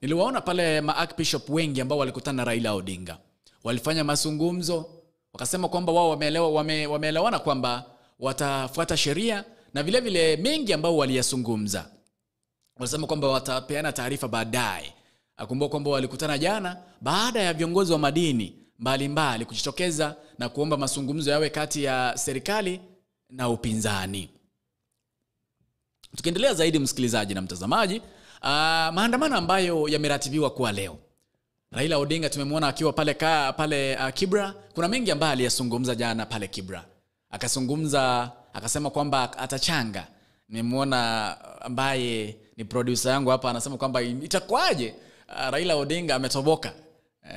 Niliwaona pale ma-archbishop wengi ambao walikutana na Raila Odinga. Walifanya mazungumzo, wakasema kwamba wao wameelewana kwamba watafuata sheria na vile vile mengi ambao waliyazungumza. Walisema kwamba watapeana taarifa baadaye. Akumbuka kwamba walikutana jana baada ya viongozi wa madini mbalimbali kujitokeza na kuomba mazungumzo yawe kati ya serikali na upinzani. Tukiendelea zaidi msikilizaji na mtazamaji, maandamano ambayo yameratibiwa kwa leo. Raila Odinga tumemwona akiwa pale Kibra. Kuna mengi ambayo aliyazungumza jana pale Kibra. Akazungumza, akasema kwamba atachanga. Nimemwona ambaye ni producer yangu hapa anasema kwamba itakuwaje Raila Odinga ametoboka.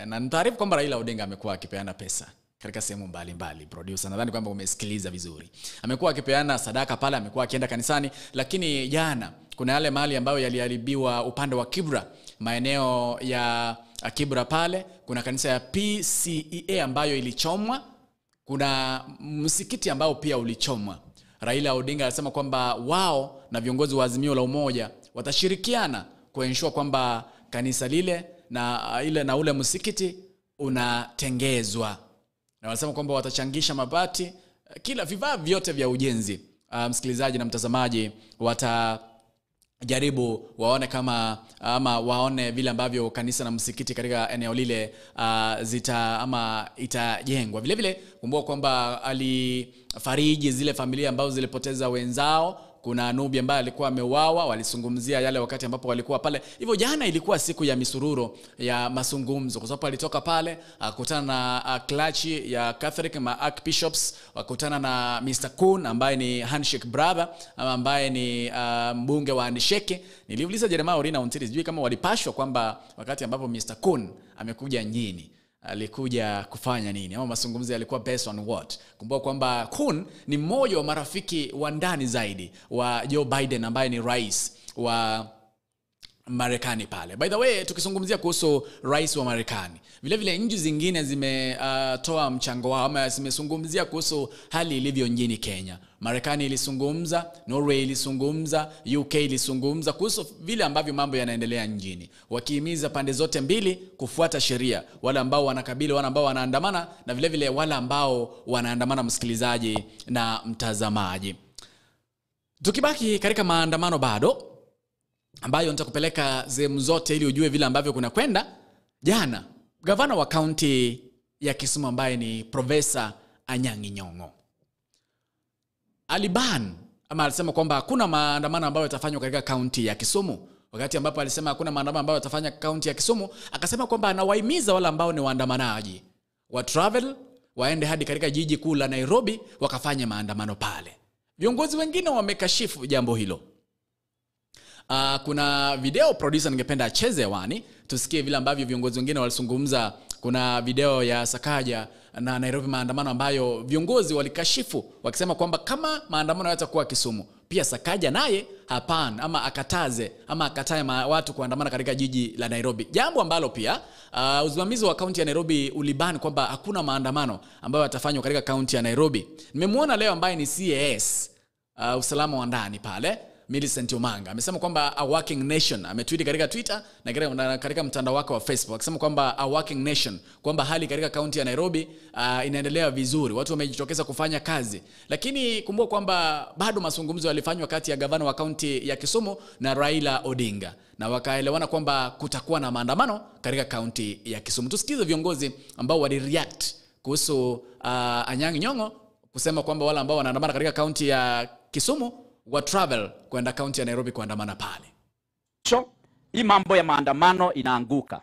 Na nitaarifu kwamba Raila Odinga amekuwa akipeana pesa katika sehemu mbalimbali. Producer, nadhani kwamba umesikiliza vizuri. Amekuwa akipeana sadaka pale, amekuwa akienda kanisani, lakini jana kuna yale mali ambayo yaliharibiwa upande wa Kibra, maeneo ya Kibra pale, kuna kanisa ya PCEA ambayo ilichomwa, kuna msikiti ambao pia ulichomwa. Raila Odinga alisema kwamba wao na viongozi wa Azimio la Umoja watashirikiana kuensure kwamba kanisa lile na ile na ule msikiti unatengezwa. Na wanasema kwamba watachangisha mabati, kila vifaa vyote vya ujenzi. Msikilizaji na mtazamaji, watajaribu waone kama ama waone vile ambavyo kanisa na msikiti katika eneo lile zita ama itajengwa. Vile vile kumbuka kwamba alifariji zile familia ambazo zilipoteza wenzao. Kuna Nubi ambaye alikuwa ameuawa, walizungumzia yale wakati ambapo walikuwa pale. Hivyo jana ilikuwa siku ya misururo ya mazungumzo, kwa sababu alitoka pale akakutana na clergy ya Catholic, ma archbishops, wakutana na Mr. Kuhn ambaye ni handshake brother, ambaye ni mbunge wa handshake. Niliuliza Jeremiah Orina Ontiri, sijui kama walipashwa kwamba wakati ambapo Mr. Kuhn amekuja mjini alikuja kufanya nini, ama mazungumzo yalikuwa based on what. Kumbuka kwamba Kuhn ni mmoja wa marafiki wa ndani zaidi wa Joe Biden ambaye ni rais wa Marekani pale. By the way, tukizungumzia kuhusu rais wa Marekani, vile vile nchi zingine zimetoa mchango wao ama zimezungumzia kuhusu hali ilivyo nchini Kenya. Marekani ilizungumza, Norway ilizungumza, UK ilizungumza kuhusu vile ambavyo mambo yanaendelea nchini, wakihimiza pande zote mbili kufuata sheria, wale ambao wanakabili, wale ambao wanaandamana na vile vile wale ambao wanaandamana. Msikilizaji na mtazamaji, tukibaki katika maandamano bado ambayo nitakupeleka sehemu zote ili ujue vile ambavyo kuna kwenda. Jana gavana wa kaunti ya Kisumu ambaye ni Profesa Anyang' Nyong'o aliban ama alisema kwamba hakuna maandamano ambayo yatafanywa katika kaunti ya Kisumu. Wakati ambapo alisema hakuna maandamano ambayo yatafanywa kaunti ya Kisumu, akasema kwamba anawahimiza wale ambao ni waandamanaji wa travel waende hadi katika jiji kuu la Nairobi wakafanye maandamano pale. Viongozi wengine wamekashifu jambo hilo. Kuna video producer ningependa acheze hewani tusikie vile ambavyo viongozi wengine walizungumza. Kuna video ya Sakaja na Nairobi maandamano ambayo viongozi walikashifu wakisema kwamba kama maandamano yatakuwa Kisumu, pia Sakaja naye hapana ama akataze ama akatae watu kuandamana katika jiji la Nairobi. Jambo ambalo pia usimamizi wa kaunti ya Nairobi uliban kwamba hakuna maandamano ambayo yatafanywa katika kaunti ya Nairobi. Nimemuona leo ambaye ni CAS usalama wa ndani pale Millicent Omanga amesema kwamba a working nation, ametweet katika Twitter na katika mtandao wake wa Facebook akisema kwamba a working nation, kwamba hali katika kaunti ya Nairobi inaendelea vizuri, watu wamejitokeza kufanya kazi. Lakini kumbuka kwamba bado mazungumzo yalifanywa kati ya gavana wa kaunti ya Kisumu na Raila Odinga, na wakaelewana kwamba kutakuwa na maandamano katika kaunti ya Kisumu. Tusikize viongozi ambao walireact kuhusu Anyang' Nyong'o kusema kwamba wale ambao wanaandamana katika kaunti ya Kisumu wa travel kwenda kaunti ya Nairobi kuandamana pale. Hii mambo ya maandamano inaanguka.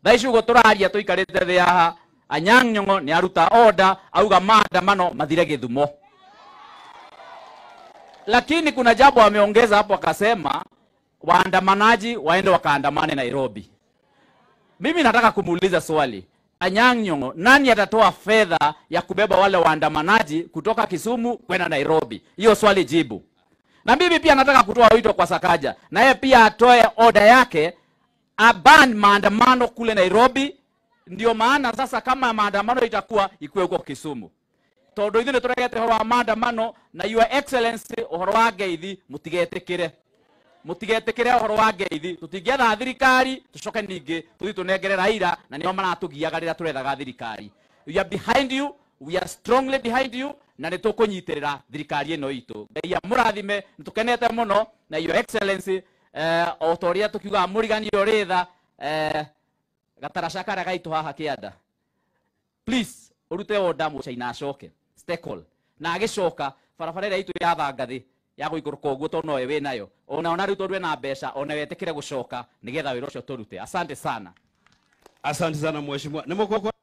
Thaa ici uguo turaria tuikarite thi haha, Anyang' Nyong'o ni aruta order auga maandamano mathire Githumo. Lakini kuna jambo ameongeza hapo akasema waandamanaji waende wakaandamane Nairobi. Mimi nataka kumuuliza swali. Anyang' Nyong'o, nani atatoa fedha ya kubeba wale waandamanaji kutoka Kisumu kwenda Nairobi? Hiyo swali jibu. Na mimi pia nataka kutoa wito kwa Sakaja, na yeye pia atoe order yake aban maandamano kule Nairobi. Ndio maana sasa kama maandamano itakuwa ikuwe huko Kisumu. Tondu ithuĩ nĩtũregete ũhoro wa maandamano na Your Excellency ũhoro wa ngeithi mũtigetĩkĩre. Mutigetikire uhoro wa ngeithi, tutingietha thirikari tucoke ningi tuthi tunengere Raila na nio maratugiaga rira turethaga thirikari. We are behind you, we are strongly behind you, na nitukunyitirira thirikari ino itu. Ngai amurathime, nitukenete muno na Your Excellency, o ta uria tukiugaga murigani uri tha, gataraca karia gaitu haha kianda. Please urute order mucaina acoke stekol na agicoka barabara ĩrĩa itũ ya thangathi ya gũikũrũka ũguo tondũ nowe wĩ nayo, ona rĩu tondũ ena mbeca ona wetĩkĩre gũcoka nĩgetha wĩra ũcio tũrute. Asante sana. Asante sana mheshimiwa.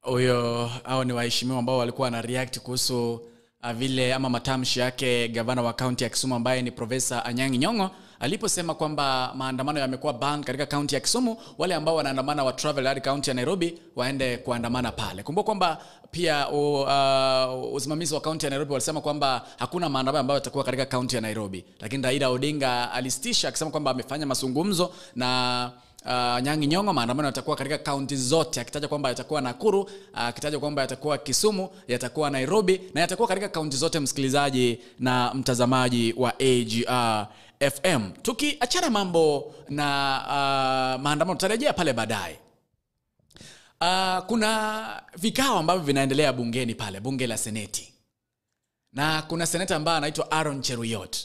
Huyo hao ni waheshimiwa ambao walikuwa na react kuhusu vile ama matamshi yake gavana wa kaunti ya Kisumu ambaye ni Profesa Anyang' Nyong'o aliposema kwamba maandamano yamekuwa ban katika kaunti ya Kisumu, wale ambao wanaandamana wa travel hadi kaunti ya Nairobi waende kuandamana pale. Kumbuka kwamba pia usimamizi wa kaunti ya Nairobi walisema kwamba hakuna maandamano ambayo yatakuwa katika kaunti ya Nairobi, lakini Raila Odinga alistisha akisema kwamba amefanya mazungumzo na Anyang' Nyong'o, maandamano yatakuwa katika kaunti zote, akitaja kwamba yatakuwa Nakuru, akitaja kwamba yatakuwa Kisumu, yatakuwa Nairobi na yatakuwa katika kaunti zote. Msikilizaji na mtazamaji wa AGR FM, tukiachana mambo na maandamano tutarejea pale baadaye. Kuna vikao ambavyo vinaendelea bungeni pale, bunge la Seneti, na kuna seneta ambaye anaitwa Aaron Cheruiyot.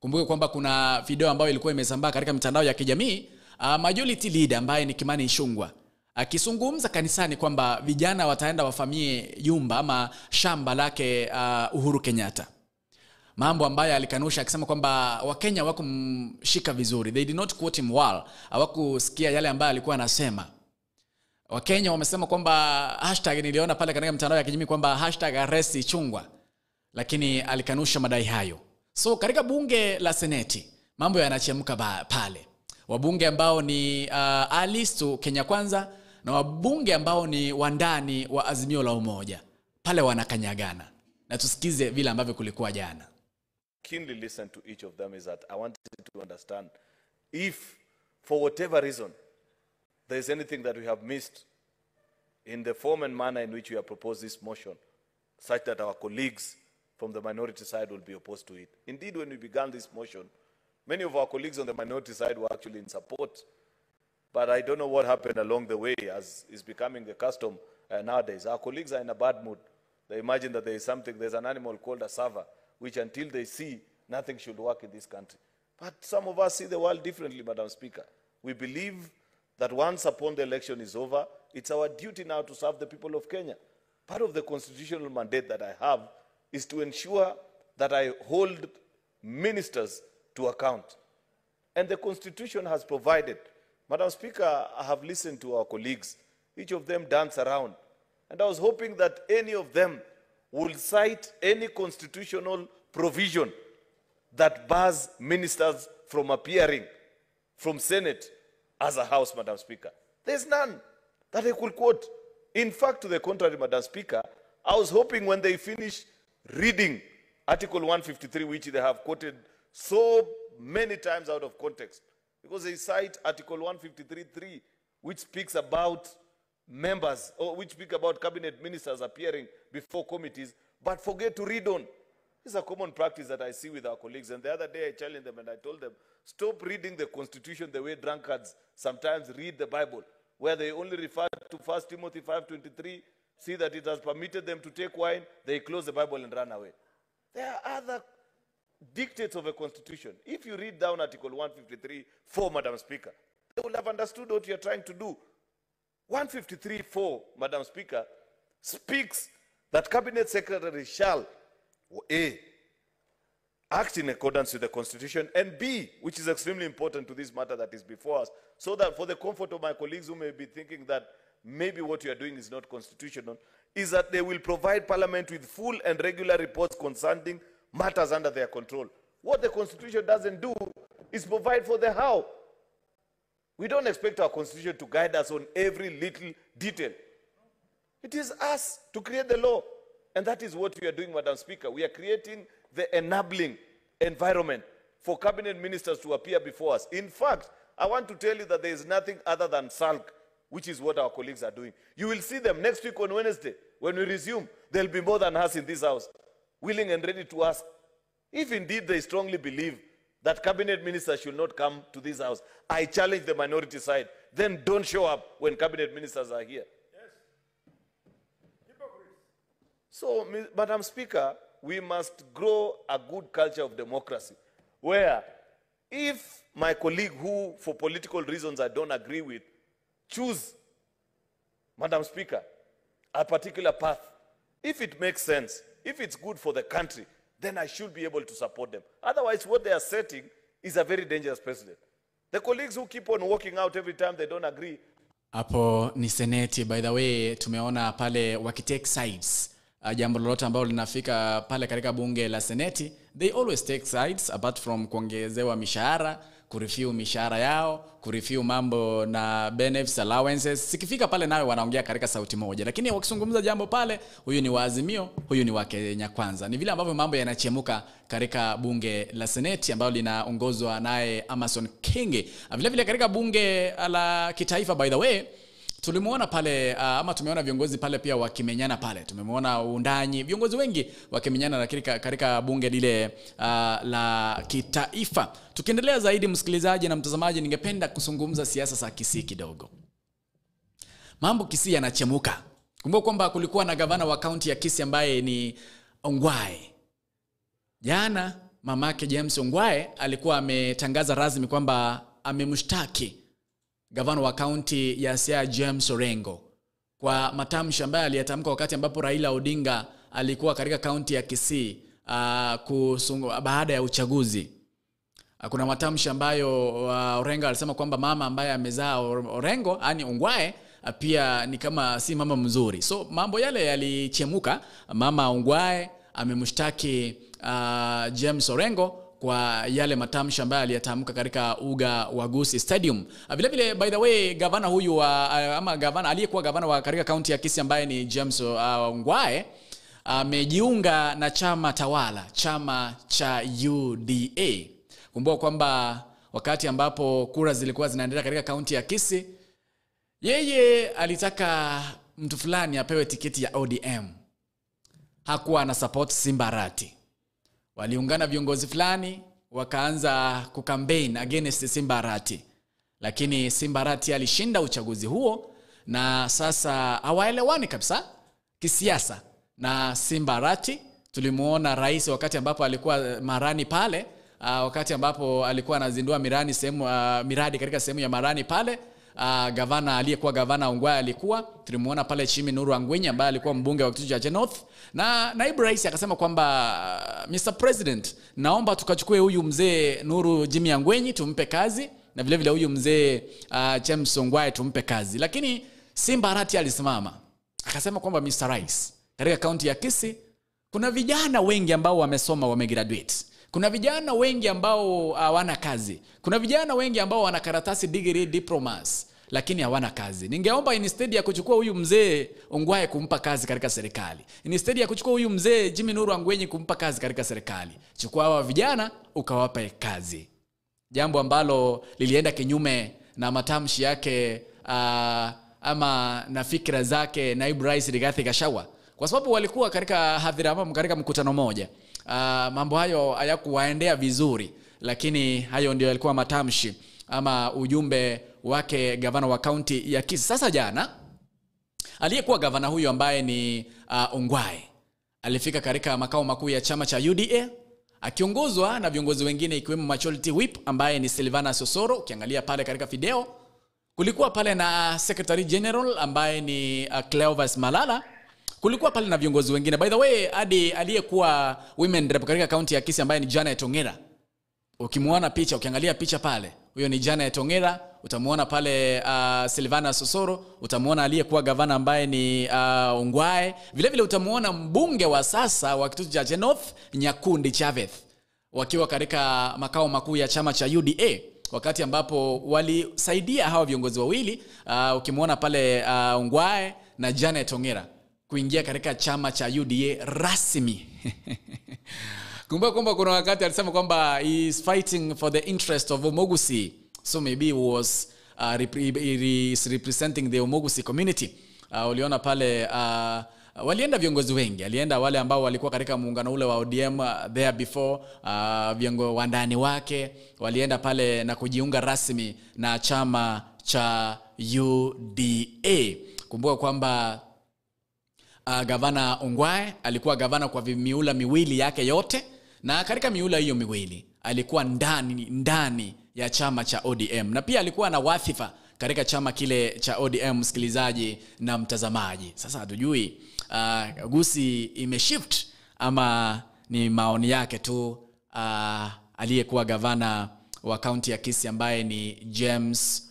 Kumbuke kwamba kuna video ambayo ilikuwa imesambaa katika mitandao ya kijamii, majority leader ambaye ni Kimani Ichung'wah akizungumza kanisani kwamba vijana wataenda wafamie jumba ama shamba lake Uhuru Kenyatta. Mambo ambayo alikanusha akisema kwamba Wakenya hawakumshika vizuri. They did not quote him well. Hawakusikia yale ambayo alikuwa anasema. Wakenya wamesema kwamba hashtag, niliona pale katika mitandao ya kijamii kwamba hashtag arrest Ichung'wah, lakini alikanusha madai hayo. So katika bunge la Seneti mambo yanachemka pale. Wabunge ambao ni Alistu Kenya Kwanza na wabunge ambao ni wandani wa Azimio la Umoja pale wanakanyagana. Na tusikize vile ambavyo kulikuwa jana. Keenly listen to each of them is that I wanted to understand if for whatever reason there is anything that we have missed in the form and manner in which we have proposed this motion, such that our colleagues from the minority side will be opposed to it. Indeed, when we began this motion, many of our colleagues on the minority side were actually in support. But I don't know what happened along the way, as is becoming the custom nowadays. Our colleagues are in a bad mood. They imagine that there is something, there's an animal called a server, which until they see, nothing should work in this country. But some of us see the world differently, Madam Speaker. We believe that once upon the election is over, it's our duty now to serve the people of Kenya. Part of the constitutional mandate that I have is to ensure that I hold ministers to account. And the Constitution has provided. Madam Speaker, I have listened to our colleagues. Each of them dance around. And I was hoping that any of them will cite any constitutional provision that bars ministers from appearing from Senate as a house, Madam Speaker. There's none that I could quote. In fact, to the contrary, Madam Speaker, I was hoping when they finish reading Article 153, which they have quoted so many times out of context, because they cite Article 153.3, which speaks about members, or which speak about cabinet ministers appearing before committees, but forget to read on. This is a common practice that I see with our colleagues. And the other day I challenged them and I told them, stop reading the Constitution the way drunkards sometimes read the Bible, where they only refer to 1 Timothy 5:23, see that it has permitted them to take wine, they close the Bible and run away. There are other dictates of a constitution. If you read down Article 153.4, Madam Speaker, they will have understood what you are trying to do. 153.4, Madam Speaker, speaks that Cabinet Secretary shall, A, act in accordance with the Constitution, and B, which is extremely important to this matter that is before us, so that for the comfort of my colleagues who may be thinking that maybe what you are doing is not constitutional, is that they will provide Parliament with full and regular reports concerning matters under their control. What the Constitution doesn't do is provide for the how. We don't expect our Constitution to guide us on every little detail. It is us to create the law. And that is what we are doing, Madam Speaker. We are creating the enabling environment for cabinet ministers to appear before us. In fact, I want to tell you that there is nothing other than sulk, which is what our colleagues are doing. You will see them next week on Wednesday. When we resume, there will be more than us in this house, willing and ready to ask if indeed they strongly believe that cabinet ministers should not come to this house, I challenge the minority side. Then don't show up when cabinet ministers are here. Yes. Hypocrites. So, Madam Speaker, we must grow a good culture of democracy where if my colleague who, for political reasons I don't agree with, choose, Madam Speaker, a particular path, if it makes sense, if it's good for the country, then I should be able to support them. Otherwise, what they are setting is a very dangerous precedent. The colleagues who keep on walking out every time they don't agree. Hapo ni seneti, by the way, tumeona pale wakitake sides. Jambo lolote ambalo linafika pale katika bunge la seneti, they always take sides apart from kuongezewa mishahara, kureview mishahara yao, kureview mambo na benefits, allowances. Sikifika pale nawe wanaongea katika sauti moja. Lakini wakizungumza jambo pale, huyu ni wa Azimio, huyu ni wa Kenya Kwanza. Ni vile ambavyo mambo yanachemuka katika bunge la seneti ambalo linaongozwa naye Amason Kingi. Vile vile katika bunge la kitaifa, by the way, tulimuona pale ama tumeona viongozi pale pia wakimenyana pale. Tumemuona Undanyi, viongozi wengi wakimenyana katika bunge lile la kitaifa. Tukiendelea zaidi, msikilizaji na mtazamaji, ningependa kuzungumza siasa za Kisii kidogo. Mambo Kisii yanachemuka. Kumbuka kwamba kulikuwa na gavana wa kaunti ya Kisii ambaye ni Ongwae. Jana mamake James Ongwae alikuwa ametangaza rasmi kwamba amemshtaki gavana wa kaunti ya Siaya James Orengo kwa matamshi ambayo aliyatamka wakati ambapo Raila Odinga alikuwa katika kaunti ya Kisii baada ya uchaguzi. Kuna matamshi ambayo Orengo alisema kwamba mama ambaye amezaa Orengo, yani Ongwae, pia ni kama si mama mzuri. So mambo yale yalichemuka. Mama Ongwae amemshtaki James Orengo kwa yale matamshi ambayo aliyatamka katika uga wa Gusii Stadium. Vile vile, by the way, gavana huyu wa, ama gavana aliyekuwa gavana wa katika kaunti ya Kisii ambaye ni James Ongwae amejiunga na chama tawala, chama cha UDA. Kumbuka kwamba wakati ambapo kura zilikuwa zinaendelea katika kaunti ya Kisii, yeye alitaka mtu fulani apewe tiketi ya ODM. Hakuwa ana support Simba Arati. Waliungana viongozi fulani wakaanza kucampaign against Simba Arati. Lakini Simba Arati alishinda uchaguzi huo na sasa hawaelewani kabisa kisiasa na Simba Arati. Tulimuona rais wakati ambapo alikuwa Marani pale, wakati ambapo alikuwa anazindua miradi sehemu miradi katika sehemu ya Marani pale. Gavana aliyekuwa gavana Ongwae alikuwa, tulimuona pale Chimi Nuru Angwenyi ambaye alikuwa mbunge wa kituo cha North, na naibu rais akasema kwamba Mr President, naomba tukachukue huyu mzee Nuru Jimmy Angwenyi tumpe kazi, na vile vile huyu mzee James Ongwae tumpe kazi. Lakini Simba Arati alisimama akasema kwamba Mr Rais, katika kaunti ya Kisii kuna vijana wengi ambao wamesoma, wamegraduate. Kuna vijana wengi ambao hawana kazi. Kuna vijana wengi ambao wana karatasi, degree, diplomas, lakini hawana kazi. Ningeomba instead ya kuchukua huyu mzee Ongwae kumpa kazi katika serikali, instead ya kuchukua huyu mzee Jimmy Nuru Angwenyi kumpa kazi katika serikali, chukua hawa vijana ukawapa kazi. Jambo ambalo lilienda kinyume na matamshi yake ama na fikra zake naibu rais Rigathi Gachagua, kwa sababu walikuwa katika hadhira ama katika mkutano moja. Mambo hayo hayakuwaendea vizuri, lakini hayo ndio yalikuwa matamshi ama ujumbe wake gavana wa kaunti ya Kisii. Sasa jana aliyekuwa gavana huyu ambaye ni Ongwae alifika katika makao makuu ya chama cha UDA akiongozwa na viongozi wengine ikiwemo Majority Whip ambaye ni Silvana Sosoro. Ukiangalia pale katika video kulikuwa pale na Secretary General ambaye ni Cleophas Malala. Kulikuwa pale na viongozi wengine. By the way, hadi aliyekuwa women rep katika kaunti ya Kisii ambaye ni Janet Ongera. Ukimuona picha, ukiangalia picha pale, huyo ni Janet Ongera. Utamuona pale Silvana Sosoro, utamuona aliyekuwa gavana ambaye ni Ongwae. Vile vile utamuona mbunge wa sasa wa kituo cha North Nyakundi Chaveth, wakiwa katika makao makuu ya chama cha UDA wakati ambapo walisaidia hawa viongozi wawili, ukimuona pale Ongwae na Janet Ongera kuingia katika chama cha UDA rasmi. Kumbuka kwamba kuna wakati alisema kwamba he is fighting for the interest of Omogusi. So maybe he was he is representing the Omogusi community. Uliona pale Walienda viongozi wengi, alienda wale ambao walikuwa katika muungano ule wa ODM there before, viongozi wa ndani wake walienda pale na kujiunga rasmi na chama cha UDA. Kumbuka kwamba gavana Ongwae alikuwa gavana kwa miula miwili yake yote, na katika miula hiyo miwili alikuwa ndani ya chama cha ODM, na pia alikuwa na wadhifa katika chama kile cha ODM, msikilizaji na mtazamaji. Sasa hatujui Gusii imeshift ama ni maoni yake tu aliyekuwa gavana wa kaunti ya Kisii ambaye ni James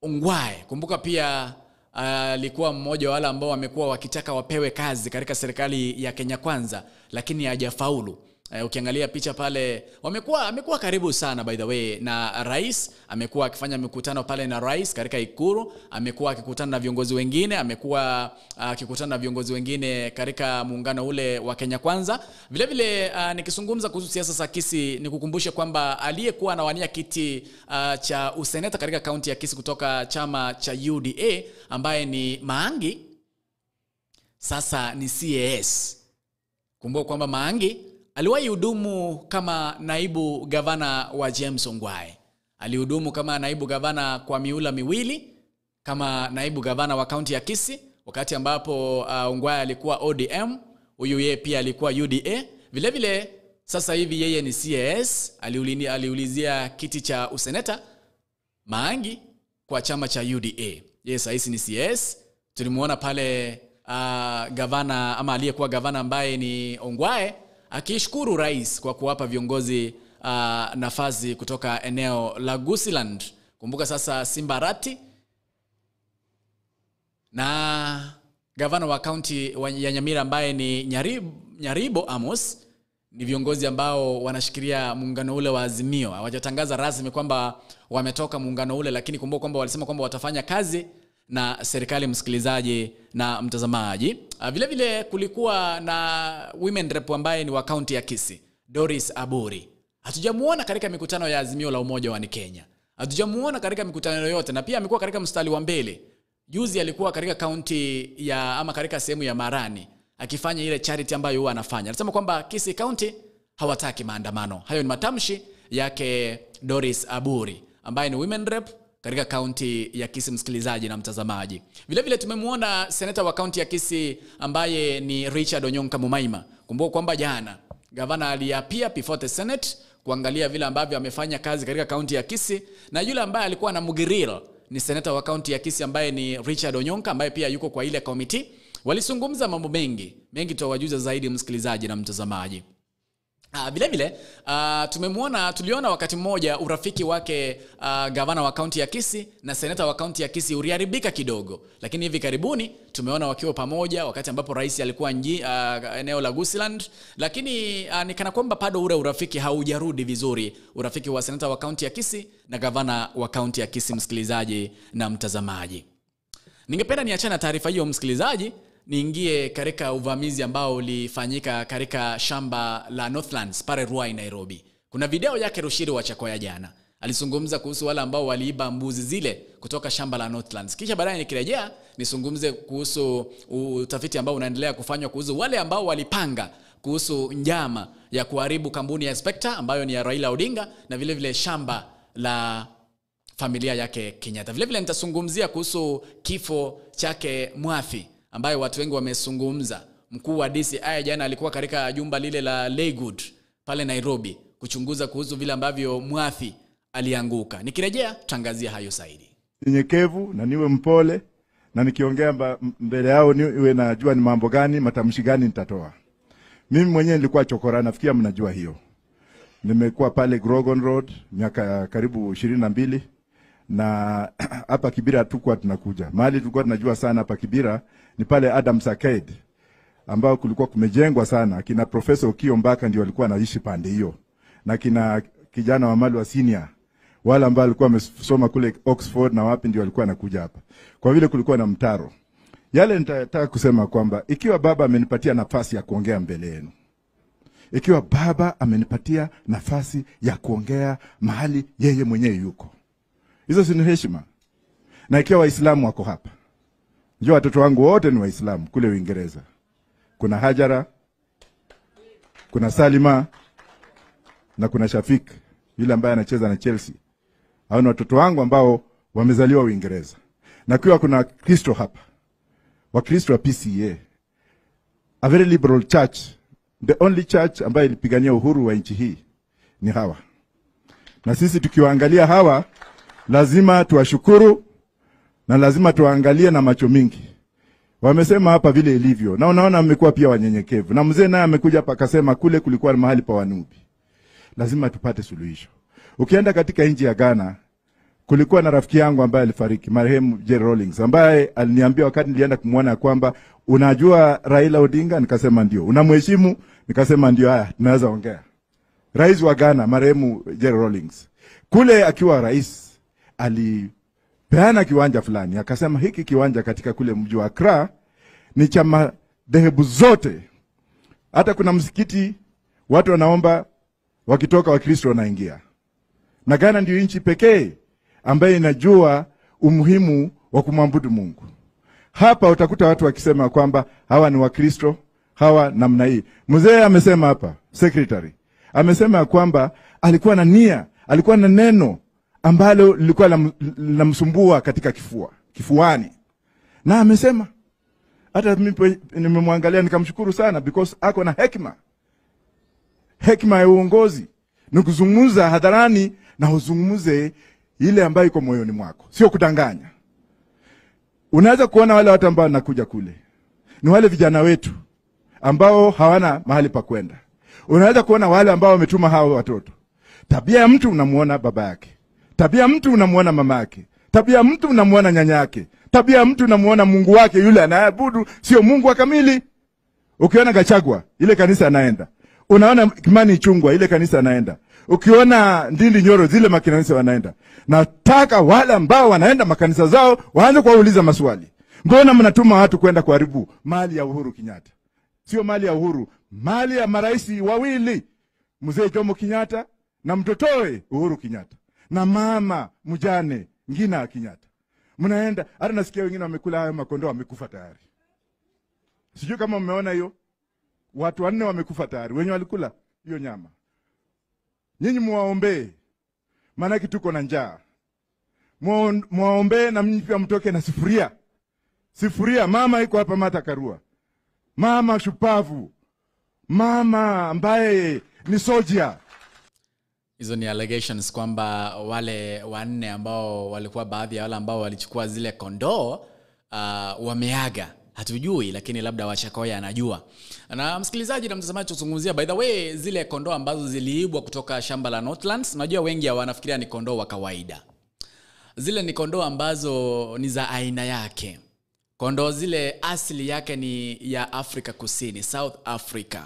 Ongwae. Kumbuka pia alikuwa mmoja wale ambao wamekuwa wakitaka wapewe kazi katika serikali ya Kenya Kwanza, lakini hajafaulu. Ukiangalia picha pale amekuwa karibu sana by the way na rais, amekuwa akifanya mikutano pale na rais katika Ikulu, amekuwa akikutana na viongozi wengine, amekuwa akikutana na viongozi wengine katika muungano ule wa Kenya Kwanza. Vile vile nikizungumza kuhusu siasa za Kisii, nikukumbushe kwamba aliyekuwa anawania kiti cha useneta katika kaunti ya Kisii kutoka chama cha UDA ambaye ni Maangi, sasa ni CAS. Kumbuka kwamba Maangi aliwahi hudumu kama naibu gavana wa James Ongwae. Alihudumu kama naibu gavana kwa miula miwili kama naibu gavana wa kaunti ya Kisii, wakati ambapo Ongwae alikuwa ODM, huyu yeye pia alikuwa UDA. Vile vile sasa hivi yeye ni CAS, aliulizia kiti cha useneta Maangi kwa chama cha UDA. Yeye sasa ni CAS. Tulimuona pale gavana ama aliyekuwa gavana ambaye ni Ongwae akishukuru rais kwa kuwapa viongozi nafasi kutoka eneo la Gusiland. Kumbuka sasa Simba Arati na gavana wa kaunti ya Nyamira ambaye ni Nyaribo Amos ni viongozi ambao wanashikilia muungano ule wa Azimio. Hawajatangaza rasmi kwamba wametoka muungano ule, lakini kumbuka kwamba walisema kwamba watafanya kazi na serikali, msikilizaji na mtazamaji. Vile vile kulikuwa na women rep ambaye ni wa kaunti ya Kisii, Doris Aburi. Hatujamuona katika mikutano ya Azimio la Umoja wa Kenya. Hatujamuona katika mikutano yoyote, na pia amekuwa katika mstari wa mbele. Juzi alikuwa katika kaunti ya ama katika sehemu ya Marani akifanya ile charity ambayo huwa anafanya. Anasema kwamba Kisii County hawataki maandamano. Hayo ni matamshi yake Doris Aburi ambaye ni women rep katika kaunti ya Kisii, msikilizaji na mtazamaji. Vile vile tumemuona seneta wa kaunti ya Kisii ambaye ni Richard Onyonka Mumaima. Kumbuka kwamba jana gavana aliapia before the Senate kuangalia vile ambavyo amefanya kazi katika kaunti ya Kisii, na yule ambaye alikuwa na mugiril ni seneta wa kaunti ya Kisii ambaye ni Richard Onyonka ambaye pia yuko kwa ile committee. Walizungumza mambo mengi, mengi tutawajuza zaidi msikilizaji na mtazamaji. Vile vile tuliona wakati mmoja urafiki wake gavana wa kaunti ya Kisii na seneta wa kaunti ya Kisii uliharibika kidogo, lakini hivi karibuni tumeona wakiwa pamoja wakati ambapo rais alikuwa eneo la Gusiland, lakini ni kana kwamba bado ule urafiki haujarudi vizuri, urafiki wa seneta wa kaunti ya Kisii na gavana wa kaunti ya Kisii, msikilizaji na mtazamaji. Ningependa niachane na taarifa hiyo msikilizaji, niingie katika uvamizi ambao ulifanyika katika shamba la Northlands pale Ruai, Nairobi. Kuna video yake Rushiri wa Chakoya jana. Alizungumza kuhusu wale ambao waliiba mbuzi zile kutoka shamba la Northlands. Kisha baadaye nikirejea nizungumze kuhusu utafiti ambao unaendelea kufanywa kuhusu wale ambao walipanga kuhusu njama ya kuharibu kampuni ya Spectre ambayo ni ya Raila Odinga na vile vile shamba la familia yake Kenyatta. Vile vile nitazungumzia kuhusu kifo chake Mwathi ambaye watu wengi wamezungumza. Mkuu wa DCI jana alikuwa katika jumba lile la Leygood pale Nairobi kuchunguza kuhusu vile ambavyo Mwathi alianguka. Nikirejea tangazia hayo zaidi. Nyenyekevu na niwe mpole, na nikiongea mbele yao niwe najua ni mambo gani, matamshi gani nitatoa. Mimi mwenyewe nilikuwa chokora, nafikia mnajua hiyo. Nimekuwa pale Grogan Road miaka karibu 22 na hapa Kibera tulikuwa tunakuja. Mahali tulikuwa tunajua sana hapa Kibera ni pale Adams Arcade ambao kulikuwa kumejengwa sana. Kina Professor Okio Mbaka ndio walikuwa wanaishi pande hiyo, na kina kijana wa Malwa Senior wale ambao walikuwa wamesoma kule Oxford na wapi ndio walikuwa wanakuja hapa. Kwa vile kulikuwa na mtaro. Yale nitataka kusema kwamba ikiwa baba amenipatia nafasi ya kuongea mbele yenu, ikiwa baba amenipatia nafasi ya kuongea mahali yeye mwenyewe yuko, hizo si ni heshima? Na ikiwa Waislamu wako hapa, njoo watoto wangu wote ni Waislamu kule Uingereza. Kuna Hajara, kuna Salima na kuna Shafik yule ambaye anacheza na Chelsea. Hao ni watoto wangu ambao wamezaliwa Uingereza. Na kwa kuna Kristo hapa, Wakristo wa PCA, a very liberal church, the only church ambayo ilipigania uhuru wa nchi hii ni hawa. Na sisi tukiwaangalia hawa lazima tuwashukuru na lazima tuwaangalie na macho mingi. Wamesema hapa vile ilivyo, na unaona wamekuwa pia wanyenyekevu. Na mzee naye amekuja hapa akasema kule kulikuwa mahali pa wanubi. Lazima tupate suluhisho. Ukienda katika nchi ya Ghana, kulikuwa na rafiki yangu ambaye alifariki, marehemu Jerry Rawlings, ambaye aliniambia wakati nilienda kumuona kwamba unajua Raila Odinga? Nikasema ndio. Unamheshimu? Nikasema ndio. Haya, tunaweza ongea. Rais wa Ghana marehemu Jerry Rawlings, kule akiwa rais alipeana kiwanja fulani, akasema hiki kiwanja katika kule mji wa Accra ni cha madhehebu zote. Hata kuna msikiti watu wanaomba, wakitoka Wakristo wanaingia. Na Ghana ndio nchi pekee ambaye inajua umuhimu wa kumwabudu Mungu. Hapa utakuta watu wakisema kwamba hawa ni Wakristo, hawa namna hii. Mzee amesema hapa, secretary amesema kwamba alikuwa na nia, alikuwa na neno ambalo lilikuwa linamsumbua katika kifuani. Na amesema, hata mimi nimemwangalia nikamshukuru sana, because ako na hekima. Hekima ya uongozi ni kuzungumza hadharani na uzungumze ile ambayo iko moyoni mwako, sio kudanganya. Unaweza kuona wale watu ambao wanakuja kule ni wale vijana wetu ambao hawana mahali pa kwenda. Unaweza kuona wale ambao wametuma hao watoto. Tabia ya mtu unamuona baba yake, tabia ya mtu unamuona mama yake, tabia ya mtu unamuona nyanya yake, tabia ya mtu unamuona Mungu wake yule anayeabudu sio Mungu wa kamili. Ukiona Gachagua ile kanisa anaenda, unaona Kimani Ichung'wah ile kanisa anaenda, ukiona Ndindi Nyoro zile makanisa wanaenda. Nataka wale ambao wanaenda makanisa zao waanze kuwauliza maswali. Mbona mnatuma watu kwenda kuharibu mali ya Uhuru Kenyatta? Sio mali ya Uhuru, mali ya maraisi wawili, Mzee Jomo Kenyatta na mtotoe Uhuru Kenyatta na mama mjane Ngina Kenyatta. Mnaenda, hata nasikia wengine wamekula hayo makondoo wamekufa tayari. Sijui kama mmeona hiyo. Watu 4 wamekufa tayari, wenye walikula hiyo nyama. Nyinyi muwaombee, maana tuko na njaa. Muwaombee na mnyi pia mtoke na sufuria. Sufuria, mama iko hapa Martha Karua. Mama shupavu. Mama ambaye ni soldier. Hizo ni allegations kwamba wale 4 ambao walikuwa baadhi ya wale ambao walichukua zile kondoo wameaga. Hatujui, lakini labda Wachakoya anajua. Na msikilizaji na mtazamaji, tuzungumzia by the way zile kondoo ambazo ziliibwa kutoka shamba la Northlands. Najua wengi wanafikiria ni kondoo wa kawaida. Zile ni kondoo ambazo ni za aina yake. Kondoo zile asili yake ni ya Afrika Kusini, South Africa.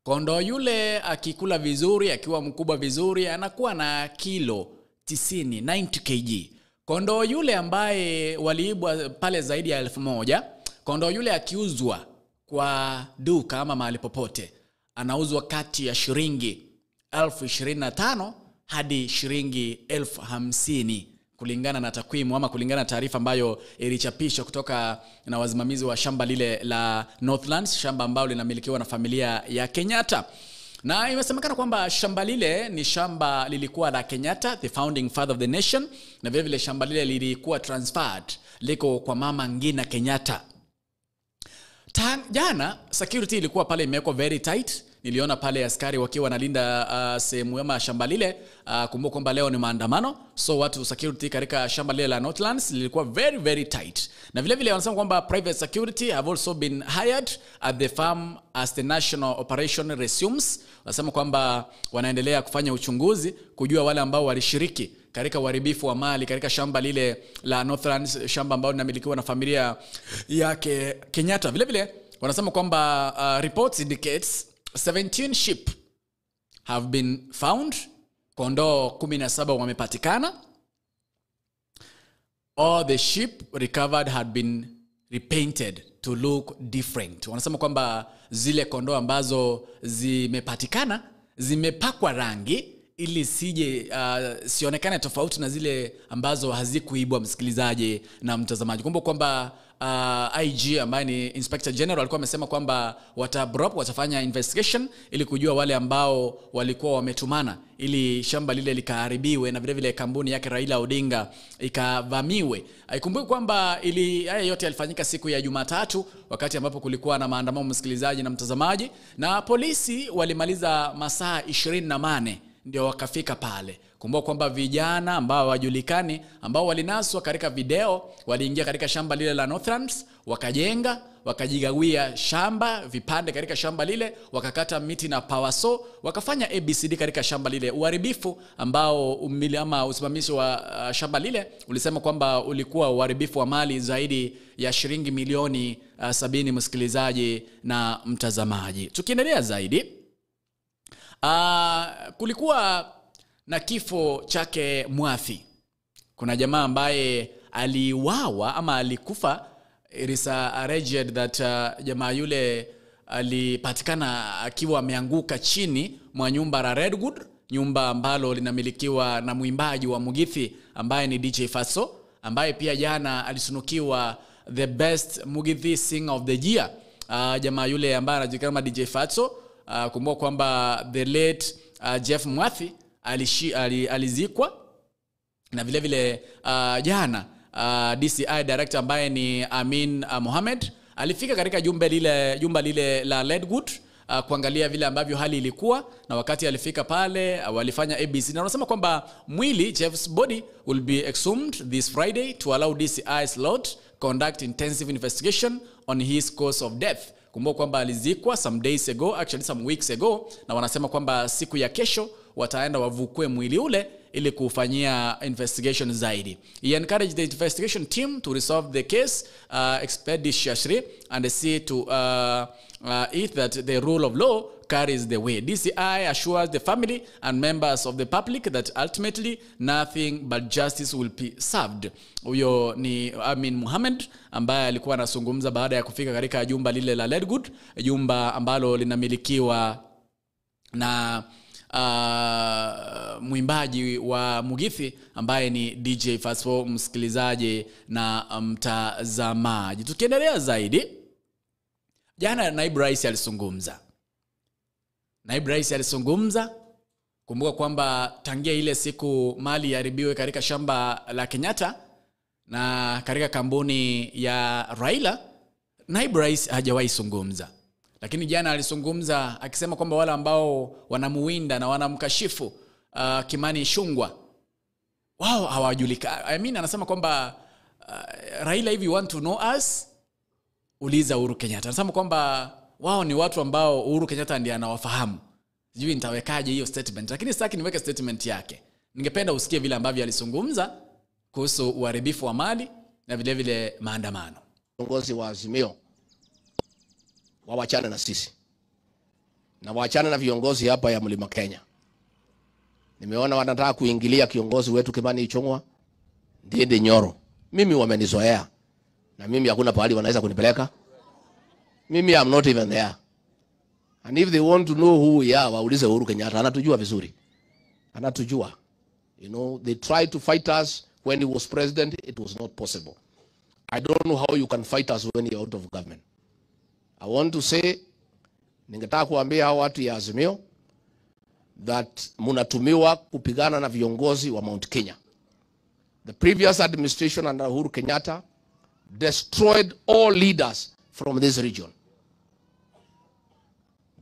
Kondoo yule akikula vizuri, akiwa mkubwa vizuri, anakuwa na kilo 90, 90 kg. Kondoo yule ambaye waliibwa pale zaidi ya 1000, kondoo yule akiuzwa kwa duka ama mahali popote, anauzwa kati ya shilingi 25,000 hadi shilingi 50,000 kulingana na takwimu ama kulingana na taarifa ambayo ilichapishwa kutoka na wasimamizi wa shamba lile la Northlands, shamba ambalo linamilikiwa na familia ya Kenyatta. Na imesemekana kwamba shamba lile ni shamba lilikuwa la Kenyatta, the founding father of the nation, na vile vile shamba lile lilikuwa transferred, liko kwa mama Ngina Kenyatta. Jana security ilikuwa pale imewekwa very tight. Niliona pale askari wakiwa wanalinda sehemu ya shamba lile. Kumbuka kwamba leo ni maandamano, so watu security katika shamba lile la Northlands lilikuwa very very tight. Na vile vile wanasema kwamba private security have also been hired at the farm as the national operation resumes. Wanasema kwamba wanaendelea kufanya uchunguzi kujua wale ambao walishiriki katika uharibifu wa mali katika shamba lile la Northlands, shamba ambalo linamilikiwa na familia yake Kenyatta. Vile vile wanasema kwamba reports indicates 17 sheep have been found. Kondoo 17 wamepatikana. All the sheep recovered had been repainted to look different. Wanasema kwamba zile kondoo ambazo zimepatikana zimepakwa rangi ili sije sionekane tofauti na zile ambazo hazikuibwa, msikilizaji na mtazamaji. Kumbuka kwamba IG ambaye ni Inspector General alikuwa amesema kwamba watafanya investigation ili kujua wale ambao walikuwa wametumana ili shamba lile likaharibiwe na vile vile kampuni yake Raila Odinga ikavamiwe. Ikumbuke kwamba ili haya yote yalifanyika siku ya Jumatatu wakati ambapo kulikuwa na maandamano, msikilizaji na mtazamaji, na polisi walimaliza masaa 28 ndio wakafika pale. Kumbuka kwamba vijana ambao hawajulikani ambao walinaswa katika video waliingia katika shamba lile la Northlands, wakajenga, wakajigawia shamba vipande katika shamba lile, wakakata miti na power saw, wakafanya ABCD katika shamba lile. Uharibifu ambao umili ama usimamizi wa shamba lile ulisema kwamba ulikuwa uharibifu wa mali zaidi ya shilingi milioni 70, msikilizaji na mtazamaji. Tukiendelea zaidi, kulikuwa na kifo chake Mwathi. Kuna jamaa ambaye aliuawa ama alikufa. It is alleged that jamaa yule alipatikana akiwa ameanguka chini mwa nyumba la Redwood, nyumba ambalo linamilikiwa na mwimbaji wa Mugithi ambaye ni DJ Faso, ambaye pia jana alisunukiwa the best Mugithi singer of the year. Jamaa yule ambaye anajulikana kama DJ Faso, kumbuka kwamba the late Jeff Mwathi alizikwa na vile vile jana DCI director ambaye ni Amin Mohamed alifika katika jumba lile la Redwood kuangalia vile ambavyo hali ilikuwa, na wakati alifika pale walifanya ABC na wanasema kwamba mwili Jeff's body will be exhumed this Friday to allow DCI slot conduct intensive investigation on his cause of death. Kumbuka kwamba alizikwa some days ago, actually some weeks ago, na wanasema kwamba siku ya kesho wataenda wavukue mwili ule ili kufanyia investigation zaidi. He encouraged the investigation team to resolve the case expeditiously and see to it that the rule of law carries the way. DCI assures the family and members of the public that ultimately nothing but justice will be served. Huyo ni Amin Mohamed ambaye alikuwa anazungumza baada ya kufika katika jumba lile la Redwood, jumba ambalo linamilikiwa na mwimbaji wa Mugithi ambaye ni DJ Faso, msikilizaji na mtazamaji. Tukiendelea zaidi, jana naibu rais alizungumza. Naibu rais alizungumza. Kumbuka kwamba tangia ile siku mali iharibiwe katika shamba la Kenyatta na katika kampuni ya Raila, naibu rais hajawahi zungumza. Lakini jana alizungumza akisema kwamba wale ambao wanamuwinda na wanamkashifu Kimani Ichung'wah wao hawajulikani. I mean, anasema kwamba Raila, if you want to know us, uliza Uhuru Kenyatta. Anasema kwamba wao ni watu ambao Uhuru Kenyatta ndiye anawafahamu. Sijui nitawekaje hiyo statement, lakini sitaki niweke statement yake. Ningependa usikie vile ambavyo alizungumza kuhusu uharibifu wa mali na vile vile maandamano. Viongozi wa Azimio wawachane na sisi na waachane na viongozi hapa ya Mlima Kenya. Nimeona wanataka kuingilia kiongozi wetu Kimani Ichung'wah, Ndindi Nyoro. Mimi wamenizoea na mimi hakuna pahali wanaweza kunipeleka. Mimi am not even there. And if they want to know who we are, waulize Uhuru Kenyatta. Anatujua vizuri. Anatujua. You know, they tried to fight us when he was president. It was not possible. I don't know how you can fight us when you're out of government. I want to say, ningetaka kuambia hao watu ya Azimio that munatumiwa kupigana na viongozi wa Mount Kenya. The previous administration under Uhuru Kenyatta destroyed all leaders from this region.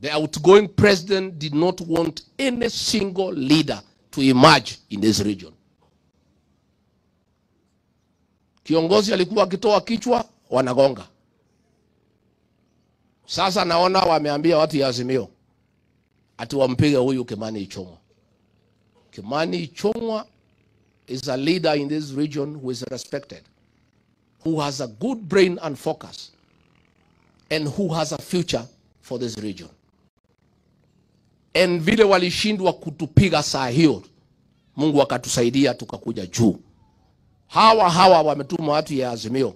The outgoing president did not want any single leader to emerge in this region. Kiongozi alikuwa akitoa kichwa wanagonga. Sasa naona wameambia watu ya Azimio ati wampige huyu Kimani Ichung'wah. Kimani Ichung'wah is a leader in this region who is respected, who has a good brain and focus, and who has a future for this region. And vile walishindwa kutupiga saa hiyo, Mungu akatusaidia tukakuja juu. Hawa wametuma watu ya Azimio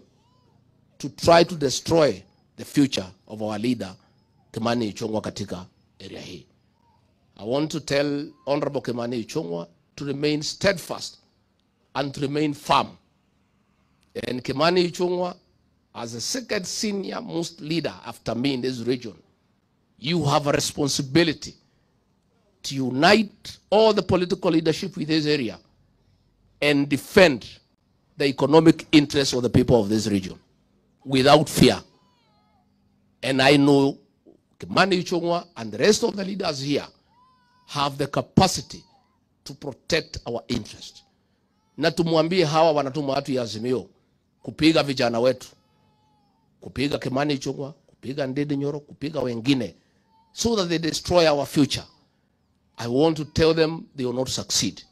to try to destroy the future of our leader Kimani Ichung'wah katika area hii. I want to tell Honorable Kimani Ichung'wah to remain steadfast and to remain firm. And Kimani Ichung'wah As the second senior most leader after me in this region, you have a responsibility to unite all the political leadership with this area and defend the economic interests of the people of this region without fear. And I know Kimani Ichung'wah and the rest of the leaders here have the capacity to protect our interest. Na tumwambie hawa wanatuma watu ya Azimio kupiga vijana wetu, kupiga Kimani Ichung'wah, kupiga Ndindi Nyoro, kupiga wengine, so that they destroy our future. I want to tell them they will not succeed.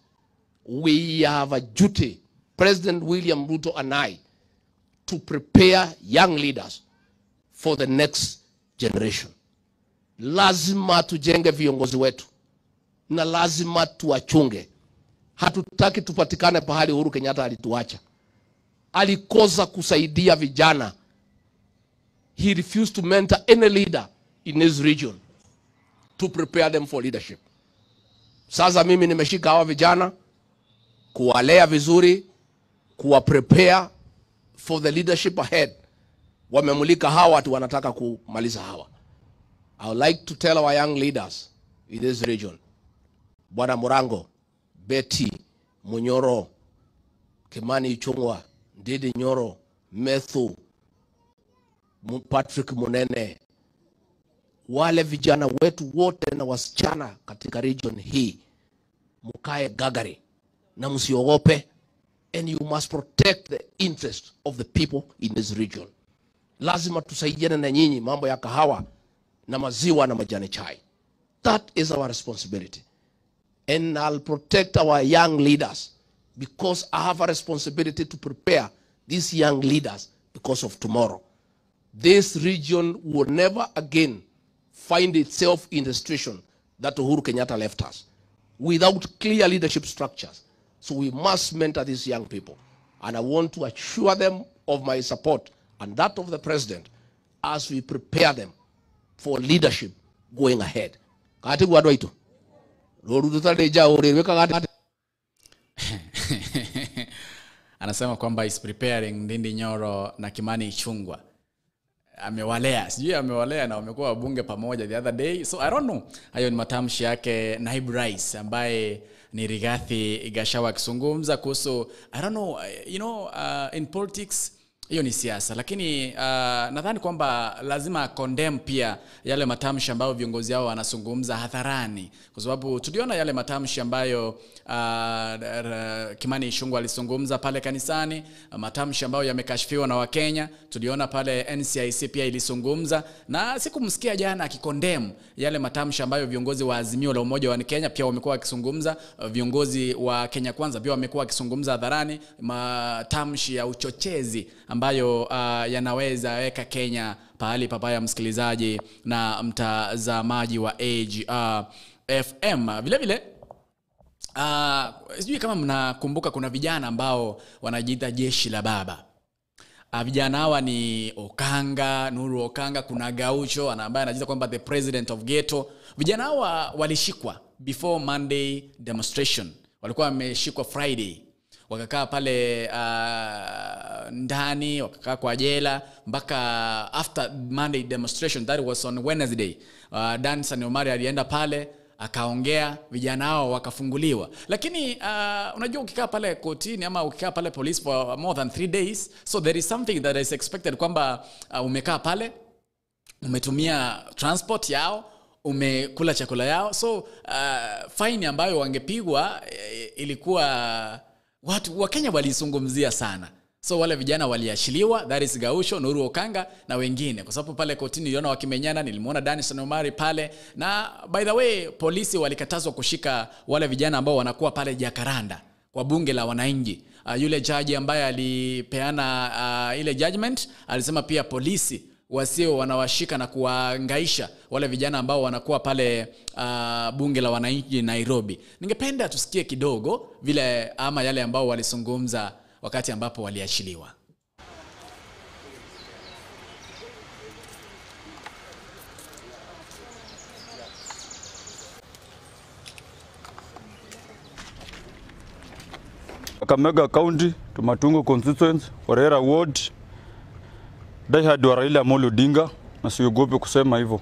We have a duty, President William Ruto and I, to prepare young leaders for the next generation. Lazima tujenge viongozi wetu na lazima tuwachunge. Hatutaki tupatikane pahali Uhuru Kenyatta alituacha. Alikosa kusaidia vijana. He refused to mentor any leader in his region to prepare them for leadership. Sasa mimi nimeshika hawa vijana kuwalea vizuri, kuwa prepare for the leadership ahead. Wamemulika hawa watu wanataka kumaliza hawa. I would like to tell our young leaders in this region, Bwana Murango, Betty, Munyoro, Kimani Ichung'wah, Ndindi Nyoro, Methu, Patrick Munene, wale vijana wetu wote na wasichana katika region hii, mukae gagari na msiogope, and you must protect the interest of the people in this region. Lazima tusaidiane na nyinyi mambo ya kahawa na maziwa na majani chai. That is our responsibility. And I'll protect our young leaders because I have a responsibility to prepare these young leaders because of tomorrow. This region will never again find itself in the situation that Uhuru Kenyatta left us without clear leadership structures. So we must mentor these young people. And I want to assure them of my support and that of the president as we prepare them for leadership going ahead. Anasema kwamba is preparing Ndindi Nyoro na Kimani Ichung'wah. Amewalea, sijui amewalea na wamekuwa wabunge pamoja the other day. So I don't know. Hayo ni matamshi yake naibu rais ambaye ni Rigathi Gachagua akizungumza kuhusu, I don't know, you know, in politics hiyo ni siasa, lakini nadhani kwamba lazima condemn pia yale matamshi ambayo viongozi hao wanazungumza hadharani, kwa sababu tuliona yale matamshi ambayo Kimani Ichung'wah alizungumza pale kanisani, matamshi ambayo yamekashifiwa na Wakenya. Tuliona pale NCIC pia ilizungumza, na sikumsikia jana akikondemn yale matamshi ambayo viongozi wa Azimio la Umoja wa Kenya pia wamekuwa wakizungumza, viongozi wa Kenya Kwanza pia wamekuwa wakizungumza hadharani matamshi ya uchochezi ambayo yanaweza weka Kenya pahali papaya, msikilizaji na mtazamaji wa AGR FM. Vile vile sijui kama mnakumbuka kuna vijana ambao wanajiita jeshi la baba. Vijana hawa ni Okanga, Nuru Okanga, kuna Gaucho ambaye anajiita kwamba the president of ghetto. Vijana hawa walishikwa before Monday demonstration. Walikuwa wameshikwa Friday. Wakakaa pale ndani, wakakaa kwa jela mpaka after Monday demonstration, that was on Wednesday. Danson Omari alienda pale akaongea, vijana hao wakafunguliwa. Lakini unajua ukikaa pale kotini ama ukikaa pale police for more than 3 days, so there is something that is expected kwamba umekaa pale, umetumia transport yao, umekula chakula yao. So fine ambayo wangepigwa ilikuwa watu wa Kenya walizungumzia sana. So wale vijana waliachiliwa, that is Gaucho, Nuru Okanga na wengine. Kwa sababu pale kotini niliona wakimenyana, nilimuona Danson Omari pale. Na by the way, polisi walikatazwa kushika wale vijana ambao wanakuwa pale Jacaranda kwa bunge la wananchi. Yule judge ambaye alipeana ile judgment alisema pia polisi wasio wanawashika na kuwaangaisha wale vijana ambao wanakuwa pale bunge la wananchi Nairobi. Ningependa tusikie kidogo vile ama yale ambao walizungumza wakati ambapo waliachiliwa. Kakamega County, Matungu constituency, Orera Ward. diehard wa Raila Amolo Odinga na siogope kusema hivyo.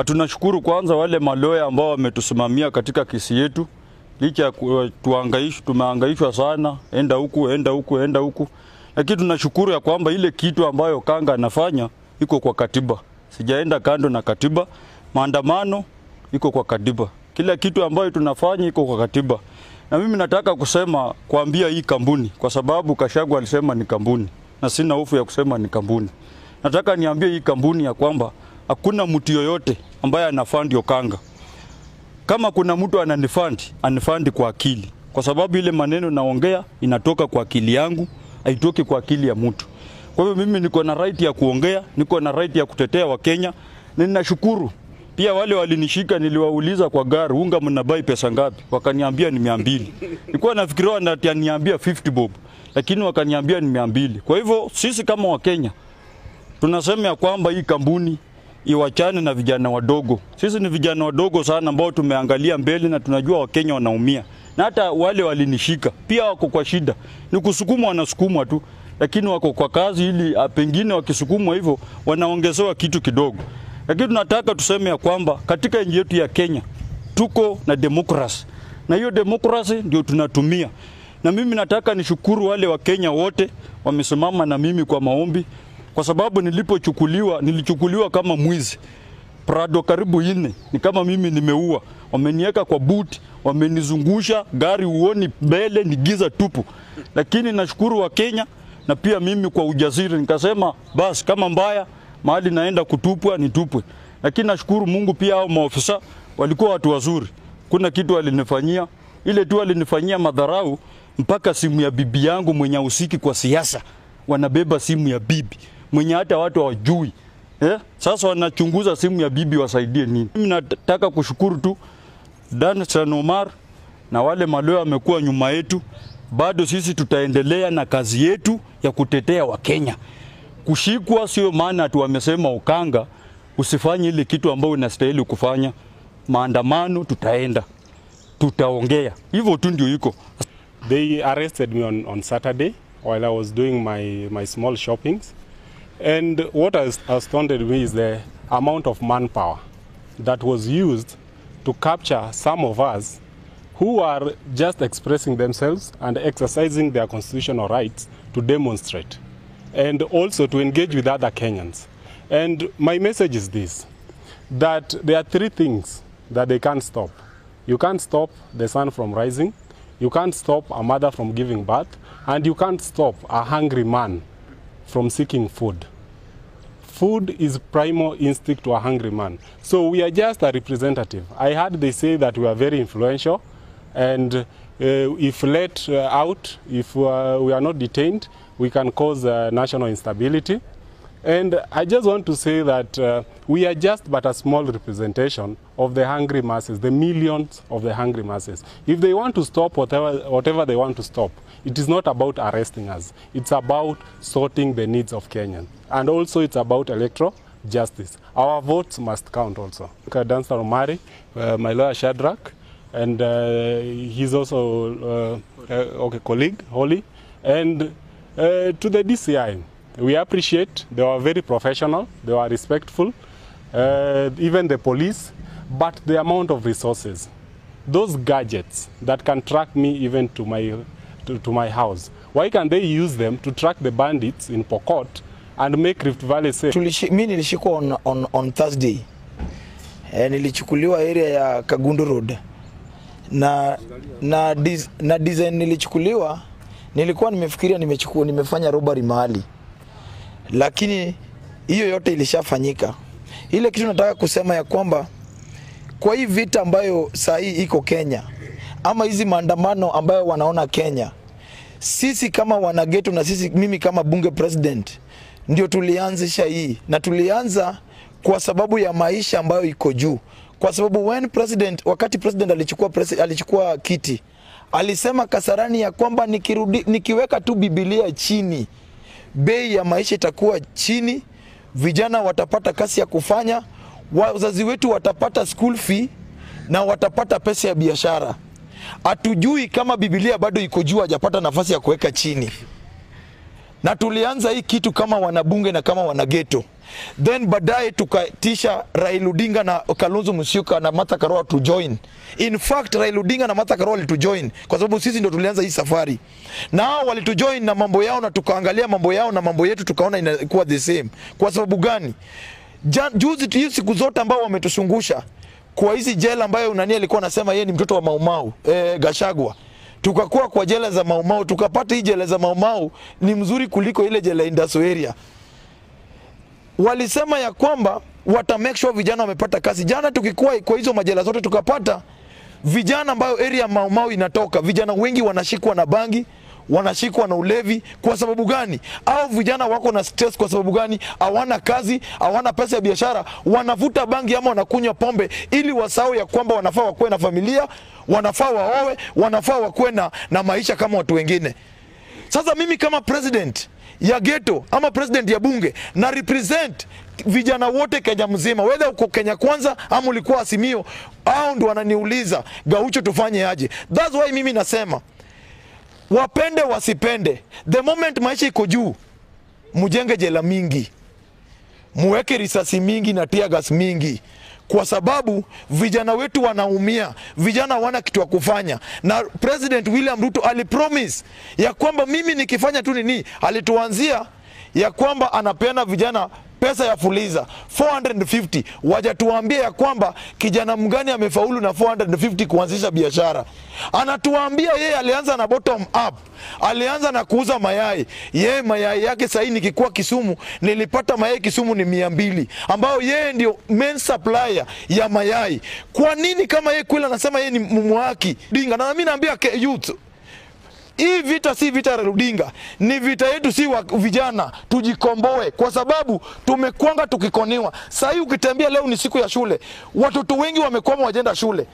Tunashukuru kwanza wale maloya ambao wametusimamia katika kesi yetu. Licha tumehangaishwa sana, enda huku, enda huku, enda huku. Lakini tunashukuru ya kwamba ile kitu ambayo Kanga anafanya iko kwa katiba. Sijaenda kando na katiba. Maandamano iko kwa katiba. Kila kitu ambayo tunafanya iko kwa katiba. Na mimi nataka kusema kuambia hii kampuni, kwa sababu Gachagua alisema ni kampuni na sina hofu ya kusema ni kampuni. Nataka niambie hii kampuni ya kwamba hakuna mtu yoyote ambaye anafund Okanga. Kama kuna mtu ananifund, anifund kwa akili. Kwa sababu ile maneno naongea inatoka kwa akili yangu, haitoki kwa akili ya mtu. Kwa hivyo mimi niko na right ya kuongea, niko na right ya kutetea Wakenya. Ninashukuru pia wale walinishika, niliwauliza kwa gari, unga mnabai pesa ngapi? Wakaniambia ni 200. Nilikuwa nafikiria wananiambia 50 bob, lakini wakaniambia ni 200. Kwa hivyo sisi kama Wakenya tunasema ya kwamba hii kampuni iwachane na vijana wadogo. Sisi ni vijana wadogo sana ambao tumeangalia mbele na tunajua Wakenya wanaumia. Na hata wale walinishika pia wako kwa shida. Ni kusukumwa, wanasukumwa tu, lakini wako kwa kazi ili pengine wakisukumwa hivyo wanaongezewa kitu kidogo. Lakini tunataka tuseme ya kwamba katika nchi yetu ya Kenya tuko na demokrasi. Na hiyo demokrasi ndio tunatumia. Na mimi nataka nishukuru wale wa Kenya wote wamesimama na mimi kwa maombi, kwa sababu nilipochukuliwa nilichukuliwa kama mwizi. Prado karibu 4 ni kama mimi nimeua. Wameniweka kwa buti, wamenizungusha, gari uoni mbele ni giza tupu. Lakini nashukuru wa Kenya na pia mimi kwa ujasiri nikasema basi kama mbaya mahali naenda kutupwa nitupwe. Lakini nashukuru Mungu pia hao maofisa walikuwa watu wazuri. Kuna kitu walinifanyia, ile tu walinifanyia madharau mpaka simu ya bibi yangu mwenye usiki kwa siasa. Wanabeba simu ya bibi mwenye hata watu hawajui. Sasa wanachunguza simu ya bibi wasaidie nini? Mimi nataka kushukuru tu Danstan Omar na wale maloya wamekuwa nyuma yetu. Bado sisi tutaendelea na kazi yetu ya kutetea Wakenya. Kushikwa sio maana tu wamesema Okanga usifanye ile kitu ambayo unastahili kufanya. Maandamano tutaenda, tutaongea. Hivyo tu ndio iko. They arrested me on Saturday while I was doing my small shoppings. And what has astounded me is the amount of manpower that was used to capture some of us who are just expressing themselves and exercising their constitutional rights to demonstrate and also to engage with other Kenyans. And my message is this, that there are three things that they can't stop. You can't stop the sun from rising, you can't stop a mother from giving birth, and you can't stop a hungry man from seeking food. Food is primal instinct to a hungry man. So we are just a representative. I heard they say that we are very influential, and if let out, if we are not detained, we can cause national instability. And I just want to say that we are just but a small representation of the hungry masses, the millions of the hungry masses. If they want to stop whatever they want to stop, it is not about arresting us. It's about sorting the needs of Kenyans. And also it's about electoral justice. Our votes must count also. Danstan Omari, my lawyer Shadrach, and he's also colleague, Holly. And to the DCI, we appreciate they were very professional, they were respectful, even the police, but the amount of resources, those gadgets that can track me even to my house, why can't they use them to track the bandits in Pokot and make Rift Valley safe? Mimi nilishikwa on Thursday. Nilichukuliwa area ya Kagundu Road. Na design nilichukuliwa, nilikuwa nimefikiria nimefanya robbery mahali. Lakini hiyo yote ilishafanyika. Ile kitu nataka kusema ya kwamba kwa hii vita ambayo saa hii iko Kenya, ama hizi maandamano ambayo wanaona Kenya, sisi kama wanageto na sisi, mimi kama bunge president, ndio tulianzisha hii. Na tulianza kwa sababu ya maisha ambayo iko juu. Kwa sababu wakati president alichukua kiti, alisema Kasarani ya kwamba nikiweka tu Biblia chini, bei ya maisha itakuwa chini, vijana watapata kasi ya kufanya, wazazi wetu watapata school fee na watapata pesa ya biashara. Hatujui kama Biblia bado iko juu, hajapata nafasi ya kuweka chini. Na tulianza hii kitu kama wanabunge na kama wanageto. Then baadaye tukatisha Raila Odinga na Kalonzo Musyoka na Martha Karua to join. In fact, Raila Odinga na Martha Karua walitujoin kwa sababu sisi ndio tulianza hii safari. Na hao walitujoin na mambo yao, na tukaangalia mambo yao na mambo yetu tukaona inakuwa the same. Kwa sababu gani? Juzi hizi siku zote ambao wametushungusha kwa hizi jela ambayo nani alikuwa anasema yeye ni mtoto wa Mau Mau, Gachagua. Tukakuwa kwa jela za Mau Mau, tukapata hii jela za Mau Mau ni mzuri kuliko ile jela Indaso area. Walisema ya kwamba wata make sure vijana wamepata kazi. Jana tukikuwa kwa hizo majela zote tukapata vijana ambayo area Mau Mau inatoka, vijana wengi wanashikwa na bangi, wanashikwa na ulevi. Kwa sababu gani? Au vijana wako na stress kwa sababu gani? Hawana kazi, hawana pesa ya biashara, wanavuta bangi ama wanakunywa pombe ili wasahau ya kwamba wanafaa wakuwe na familia, wanafaa waoe, wanafaa wakuwe na maisha kama watu wengine. Sasa mimi kama president ya ghetto ama president ya bunge na represent vijana wote Kenya mzima, whether uko Kenya Kwanza ama ulikuwa Azimio, au ndo wananiuliza Gaucho tufanye aje. That's why mimi nasema wapende wasipende, the moment maisha iko juu, mujenge jela mingi, muweke risasi mingi na tear gas mingi, kwa sababu vijana wetu wanaumia, vijana hawana kitu ya kufanya. Na President William Ruto alipromise ya kwamba mimi nikifanya tu nini, alituanzia ya kwamba anapeana vijana pesa ya Fuliza 450. Wajatuambia ya kwamba kijana mgani amefaulu na 450 kuanzisha biashara. Anatuambia yeye alianza na bottom up, alianza na kuuza mayai. Yeye mayai yake sasa nikikuwa Kisumu nilipata mayai Kisumu ni 200, ambao yeye ndio main supplier ya mayai. Kwa nini kama yeye kweli anasema yeye ni muhaki Odinga? Na mimi naambia youth, hii vita si vita ya Odinga, ni vita yetu si wa vijana, tujikomboe kwa sababu tumekwanga tukikoniwa. Sasa hii ukitembea leo ni siku ya shule, watoto wengi wamekwama wajenda shule.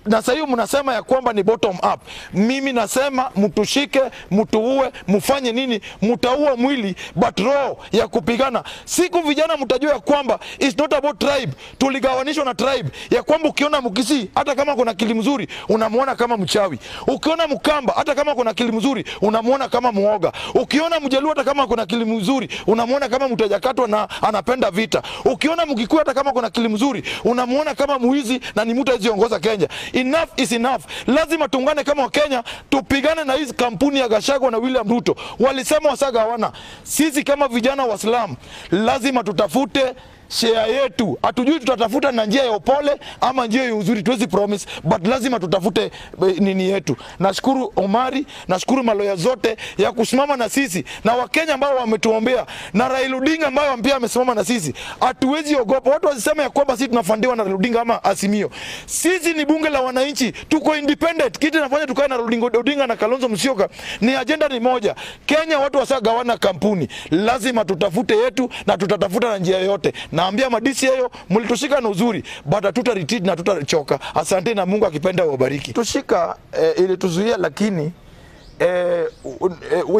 Na sasa hiyo mnasema ya kwamba ni bottom up. Mimi nasema mtushike, mtuue, mfanye nini, mtaua mwili but roho ya kupigana. Siku vijana mtajua ya kwamba it's not about tribe. Tuligawanishwa na tribe ya kwamba ukiona Mkisii hata kama kuna akili mzuri unamuona kama mchawi. Ukiona Mkamba hata kama kuna akili mzuri unamuona kama muoga. Ukiona Mjaluo hata kama kuna akili mzuri unamuona kama mtajakatwa na anapenda vita. Ukiona Mkikuyu hata kama kuna akili mzuri unamuona kama muizi na ni mtu hawezi Kenya. Enough is enough. Lazima tuungane kama Wakenya, tupigane na hizi kampuni ya Gachagua na William Ruto. Walisema wasagawana. Sisi kama vijana wa Islam lazima tutafute share yetu. Hatujui tutatafuta na njia ya upole ama njia ya uzuri, tuwezi promise, but lazima tutafute nini yetu. Nashukuru Omari, nashukuru maloya zote ya kusimama na sisi na Wakenya ambao wametuombea na Raila Odinga ambao pia amesimama na sisi. Hatuwezi ogopa. Watu wasiseme ya kwamba sisi tunafandiwa na Raila Odinga ama Azimio. Sisi ni bunge la wananchi, tuko independent. Kitu inafanya tukae na Raila Odinga na Kalonzo Musyoka ni agenda ni moja. Kenya watu wasagawana kampuni. Lazima tutafute yetu na tutatafuta na njia yote. Naambia madisi hayo mlitushika na uzuri, but hatuta retreat na tutachoka. Asante na Mungu akipenda wabariki. Tushika ilituzuia, lakini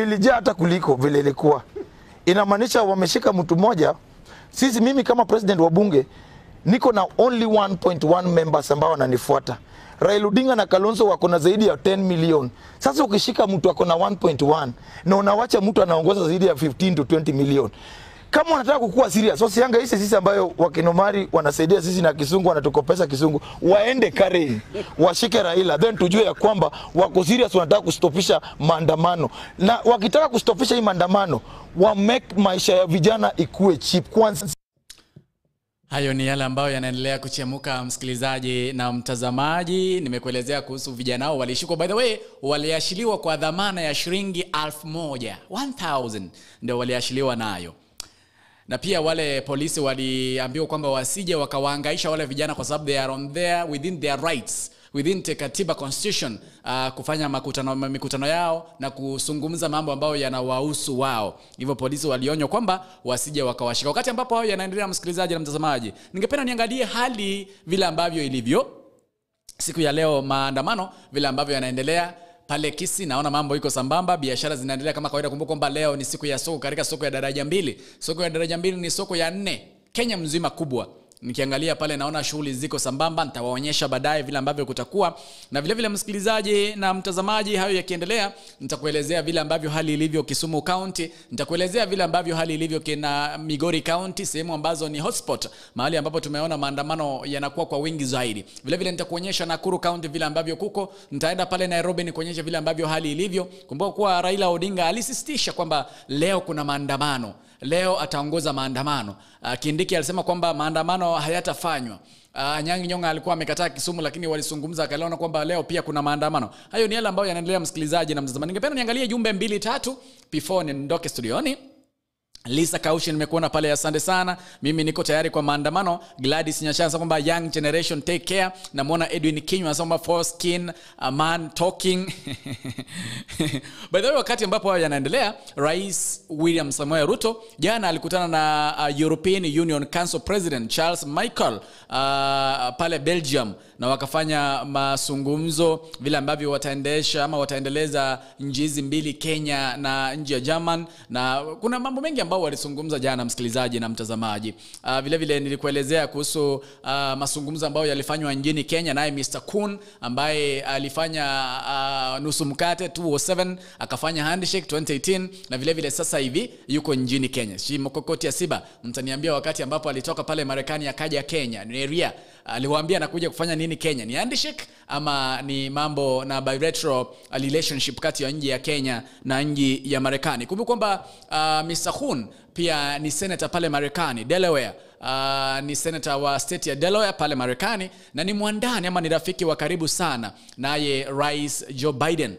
ilijaa hata kuliko vile ilikuwa. Inamaanisha wameshika mtu mmoja. Sisi mimi kama president wa bunge niko na only 1.1 members ambao wananifuata. Raila Odinga na Kalonzo wako na zaidi ya 10 million. Sasa ukishika mtu ako na 1.1 na unawacha mtu anaongoza zaidi ya 15 to 20 million. Kama unataka kukua serious, so sianga hisi sisi ambayo wakinomari wanasaidia sisi na Kisungu wanatukopesa Kisungu, waende Karen, washike Raila, then tujue ya kwamba wako serious, wanataka kustopisha maandamano. Na wakitaka kustopisha hii maandamano, wa make maisha ya vijana ikue cheap kwanza. Hayo ni yale ambayo yanaendelea kuchemuka, msikilizaji na mtazamaji. Nimekuelezea kuhusu vijana hao walishikwa. By the way, waliashiliwa kwa dhamana ya shilingi 1000, 1000 ndio waliashiliwa nayo. Na pia wale polisi waliambiwa kwamba wasije wakawahangaisha wale vijana kwa sababu they are on their, within their rights, within the katiba constitution, kufanya mikutano yao na kuzungumza mambo ambayo yanawahusu wao. Hivyo polisi walionywa kwamba wasije wakawashika. Wakati ambapo hayo yanaendelea, msikilizaji na mtazamaji, ningependa niangalie hali vile ambavyo ilivyo siku ya leo, maandamano vile ambavyo yanaendelea pale Kisii. Naona mambo iko sambamba, biashara zinaendelea kama kawaida. Kumbuka kwamba leo ni siku ya soko katika soko ya daraja 2. Soko ya daraja 2 ni soko ya 4 Kenya mzima kubwa. Nikiangalia pale naona shughuli ziko sambamba, nitawaonyesha baadaye vile ambavyo kutakuwa. Na vile vile msikilizaji na mtazamaji, hayo yakiendelea nitakuelezea vile ambavyo hali ilivyo Kisumu County, nitakuelezea vile ambavyo hali ilivyo kina Migori County, sehemu ambazo ni hotspot, mahali ambapo tumeona maandamano yanakuwa kwa wingi zaidi. Vile vile nitakuonyesha Nakuru County vile ambavyo kuko, nitaenda pale Nairobi nikuonyeshe vile ambavyo hali ilivyo. Kumbuka kuwa Raila Odinga alisisitiza kwamba leo kuna maandamano, leo ataongoza maandamano. Kindiki alisema kwamba maandamano hayatafanywa. Anyang' Nyong'o alikuwa amekataa Kisumu, lakini walizungumza akaelewana kwamba leo pia kuna maandamano. Hayo ni yale ambayo yanaendelea, msikilizaji na mtazamaji. Ningependa niangalie jumbe 2-3 before niondoke studioni. Lisa Kaushi nimekuona pale, asante sana. Mimi niko tayari kwa maandamano. Gladys Nyasha anasema kwamba young generation take care. Namuona Edwin Kinywa anasema kwamba foreskin a man talking. By the way, wakati ambapo hayo yanaendelea, Rais William Samoei Ruto jana alikutana na European Union Council President Charles Michel pale Belgium, na wakafanya mazungumzo vile ambavyo wataendesha ama wataendeleza nchi hizi mbili, Kenya na nchi ya German, na kuna mambo mengi ambao walizungumza jana, msikilizaji na mtazamaji. Vile vile nilikuelezea kuhusu mazungumzo ambayo yalifanywa nchini Kenya, naye Mr. Kuhn ambaye alifanya nusu mkate 2007, akafanya handshake 2018, na vile vile sasa hivi yuko nchini Kenya. Si Mokokoti Asiba, mtaniambia wakati ambapo alitoka pale Marekani akaja Kenya, ni area aliwaambia anakuja kufanya nini Kenya? Ni handshake ama ni mambo na bilateral relationship kati ya nchi ya Kenya na nchi ya Marekani? Kumbuka kwamba Mr. Kuhn pia ni senator pale Marekani, Delaware. Ni senator wa state ya Delaware pale Marekani, na ni mwandani ama ni rafiki wa karibu sana naye Rais Joe Biden.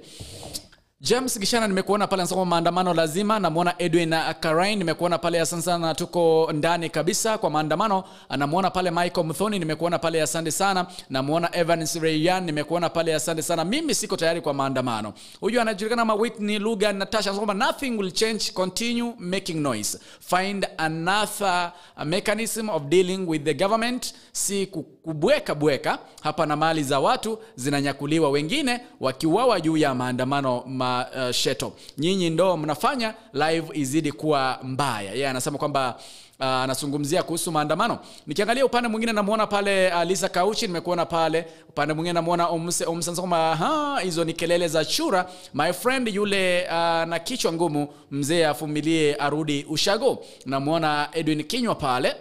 James Gishana nimekuona pale anasema maandamano lazima. Namuona Edwin Karain nimekuona pale, asante sana, tuko ndani kabisa kwa maandamano. Anamuona pale Michael Muthoni nimekuona pale, asante sana. Namuona Evans Rayan nimekuona pale, asante sana. Mimi siko tayari kwa maandamano. Huyu anajulikana kama Whitney Luga Natasha anasema nothing will change, continue making noise. Find another mechanism of dealing with the government. Si kubweka bweka hapa na mali za watu zinanyakuliwa, wengine wakiuawa juu ya maandamano sheto. Nyinyi ndo mnafanya live izidi kuwa mbaya. Yeye anasema kwamba anazungumzia kuhusu maandamano. Nikiangalia upande mwingine namuona pale Lisa Kauchi nimekuona pale. Upande mwingine namuona Omse anasema hizo ni kelele za chura. My friend yule na kichwa ngumu, mzee afumilie arudi ushago. Namuona Edwin Kinywa pale.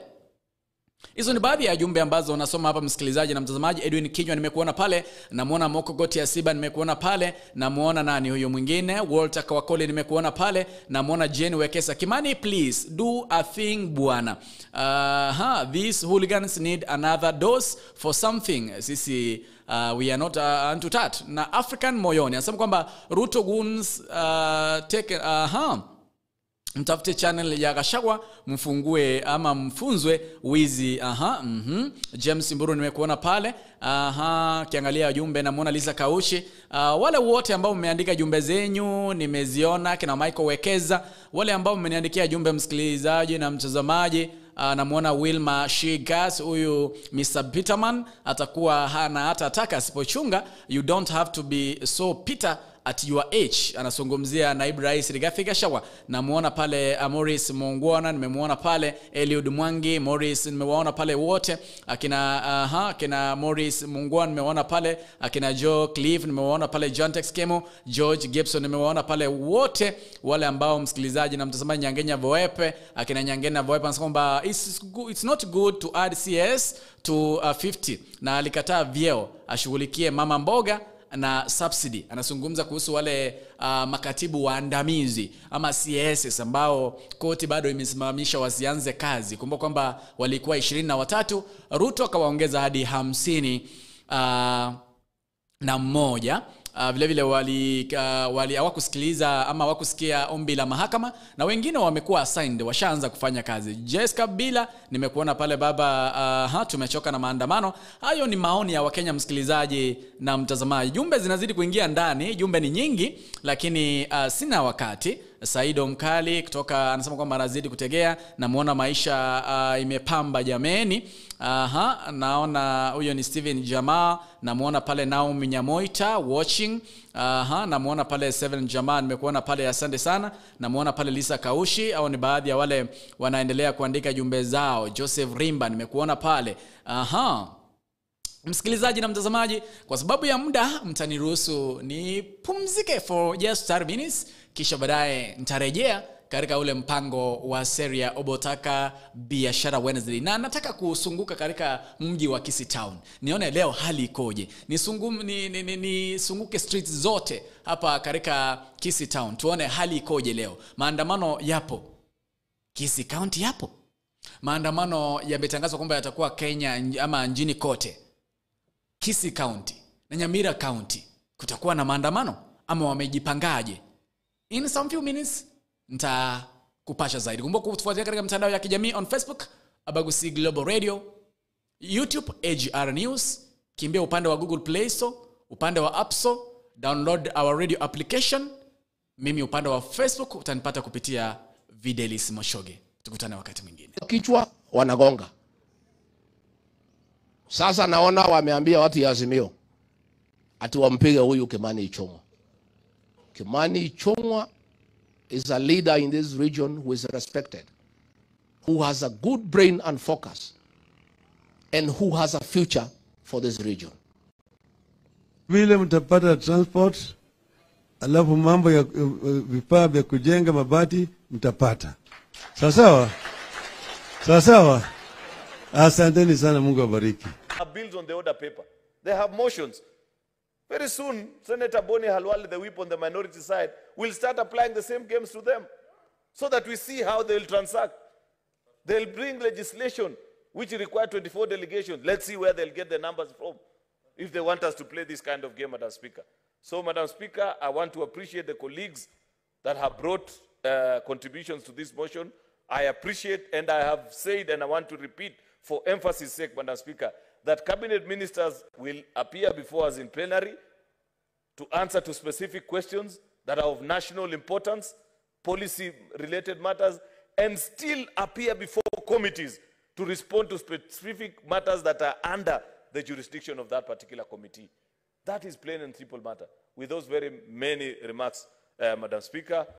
Hizo ni baadhi ya jumbe ambazo unasoma hapa msikilizaji na mtazamaji. Edwin Kinywa nimekuona pale, namuona Moko Goti Asiba nimekuona pale, namuona nani huyo mwingine, Walter Kawakoli nimekuona pale, namuona Jane Wekesa Kimani, please do a thing bwana. These hooligans need another dose for something. Sisi we are not unto that. Na African Moyoni anasema kwamba Ruto goons take mtafute channel ya Gachagua mfungue ama mfunzwe wizi. James Mburu nimekuona pale. Kiangalia jumbe namuona Lisa Kaushi. Wale wote ambao mmeandika jumbe zenyu nimeziona, kina Michael Wekeza, wale ambao mmeniandikia jumbe msikilizaji na mtazamaji. Namuona Wilma Shigas, huyu Mr. Peterman atakuwa hana hata ataka asipochunga. You don't have to be so Peter at your age. Anazungumzia naibu rais Rigathi Gachagua. Namuona pale Morris Mongwana nimemuona pale, Eliud Mwangi, Morris nimewaona pale wote. Akina akina Morris Mongwana nimewaona pale, akina Joe Cliff nimewaona pale, John Tex Kemo, George Gibson nimewaona pale wote wale ambao msikilizaji na mtazamaji. Nyangenya Voepe, akina Nyangenya Voepe anasema kwamba it's not good to add CS to 50, na alikataa vyeo ashughulikie mama mboga na subsidy. Anazungumza kuhusu wale makatibu waandamizi ama CSS ambao koti bado imesimamisha wasianze kazi. Kumbuka kwamba walikuwa 23, Ruto akawaongeza hadi 51. Vile vile wali hawakusikiliza ama hawakusikia ombi la mahakama, na wengine wamekuwa assigned, washaanza kufanya kazi. Jessica Bila nimekuona pale baba, tumechoka na maandamano. Hayo ni maoni ya Wakenya msikilizaji na mtazamaji. Jumbe zinazidi kuingia ndani, jumbe ni nyingi, lakini sina wakati. Saido Mkali kutoka anasema kwamba anazidi kutegea. Namuona maisha imepamba jameni. Aha, naona huyo ni Steven Jamaa. Namuona pale Naomi Nyamoita watching. Aha, namuona pale Seven Jamaa, nimekuona pale, asante sana. Namuona pale Lisa Kaushi, au ni baadhi ya wale wanaendelea kuandika jumbe zao. Joseph Rimba nimekuona pale. Aha. Msikilizaji na mtazamaji, kwa sababu ya muda mtaniruhusu nipumzike for just 30 minutes, kisha baadaye nitarejea katika ule mpango wa seria Obotaka Biashara Wednesday. Na nataka kusunguka katika mji wa Kisii Town, nione leo hali ikoje. Nisunguke streets zote hapa katika Kisii Town, tuone hali ikoje leo. Maandamano yapo Kisii County, yapo maandamano yametangazwa kwamba yatakuwa Kenya ama nchini kote. Kisii County na Nyamira County kutakuwa na maandamano ama wamejipangaje? In some few minutes nitakupasha zaidi. Kumbuka kutufuatilia katika mtandao ya kijamii on Facebook Abagusi Global Radio, YouTube AGR News, kimbia upande wa Google Play Store, upande wa App Store, download our radio application. Mimi upande wa Facebook utanipata kupitia Videlis Moshoge. Tukutane wakati mwingine. Kichwa wanagonga. Sasa naona wameambia watu ya Azimio ati wampige huyu Kimani Ichung'wa. Kimani Ichung'wa is a leader in this region who is respected, who has a good brain and focus, and who has a future for this region. Vile mtapata transport, alafu mambo ya vifaa vya kujenga mabati mtapata. Sawa sawa? Sawa sawa? Asanteni sana, Mungu awabariki. Bills on the order paper. They have motions. Very soon, Senator Boni Khalwale, the whip on the minority side, will start applying the same games to them so that we see how they will transact. They'll bring legislation which require 24 delegations. Let's see where they'll get the numbers from if they want us to play this kind of game, Madam Speaker. So, Madam Speaker, I want to appreciate the colleagues that have brought contributions to this motion. I appreciate, and I have said, and I want to repeat for emphasis sake, Madam Speaker, that cabinet ministers will appear before us in plenary to answer to specific questions that are of national importance, policy-related matters, and still appear before committees to respond to specific matters that are under the jurisdiction of that particular committee. That is plain and simple matter. With those very many remarks, Madam Speaker,